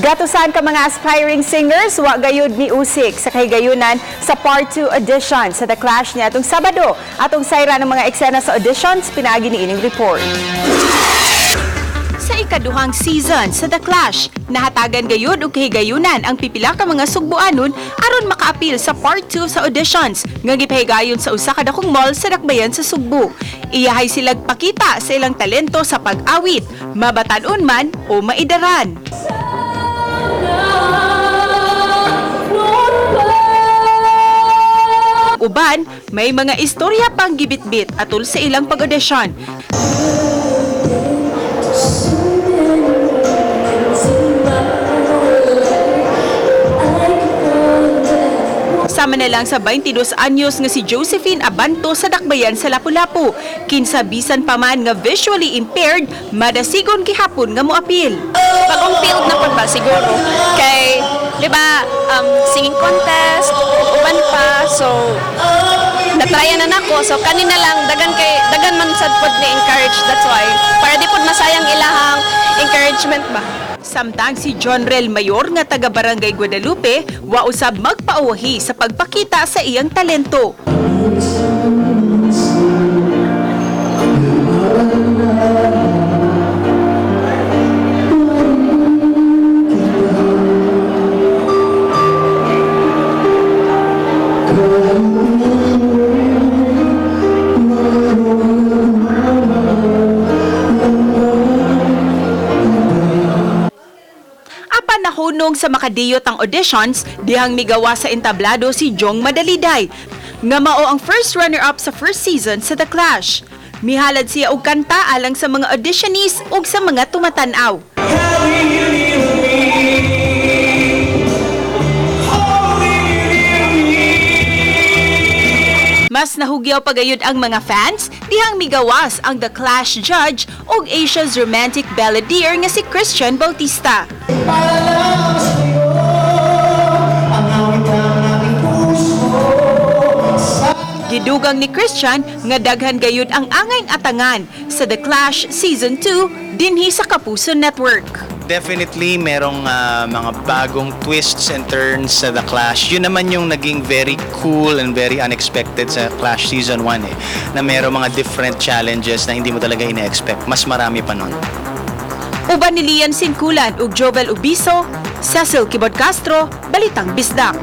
Gatusan ka mga aspiring singers wa gayud miusik sa kahigayunan sa part 2 audition sa The Clash niya atong Sabado. Atong sayra ng mga eksena sa auditions pinaagi ni ining report. Sa ikaduhang season sa The Clash, nahatagan gayud og kahigayunan ang pipila ka mga sugboanon aron makaapil sa part 2 sa auditions nga gipahigayon sa usa ka dakong mall sa Dakbayan sa Sugbo. Iyahay silag pakita sa ilang talento sa pag-awit, mabatan-on man o maidaran. Uban, may mga istorya pang gibitbit atol sa ilang pag-audition. Sama na lang sa 22 anyos nga si Josephine Abanto sa Dakbayan sa Lapu-Lapu. Kinsa bisan pa man nga visually impaired, madasigon gihapon nga moapil. Bagong field na pud ba siguro kay di ba, singing contest uban pa, so natryan na nako, so kanina lang dagan kay dagan man sad pod ni encourage, that's why para di pod masayang ilahang encouragement ba. Samtang si John Rel Mayor nga taga Barangay Guadalupe, wa usab magpauwahi sa pagpakita sa iyang talento. Apan nahunong sa makadiyot ang auditions, dihang migawa sa entablado si Jong Madaliday, nga mao ang first runner-up sa first season sa The Clash. Mihalad siya og kanta alang sa mga auditionees ug sa mga tumatan-aw. Mas nahugyaw pagayod ang mga fans dihang migawas ang The Clash judge ug Asia's romantic balladeer nga si Christian Bautista. Gidugang ni Christian nga daghan gayud ang angay atangan sa The Clash Season 2 dinhi sa Kapuso Network. Definitely merong mga bagong twists and turns sa The Clash. Yun naman yung naging very cool and very unexpected sa Clash Season 1 eh. Na merong mga different challenges na hindi mo talaga ina-expect. Mas marami pa nun. Uban ni Lian Sinkulan ug Jovel Ubiso, Cecil Kibod Castro, Balitang Bisdak.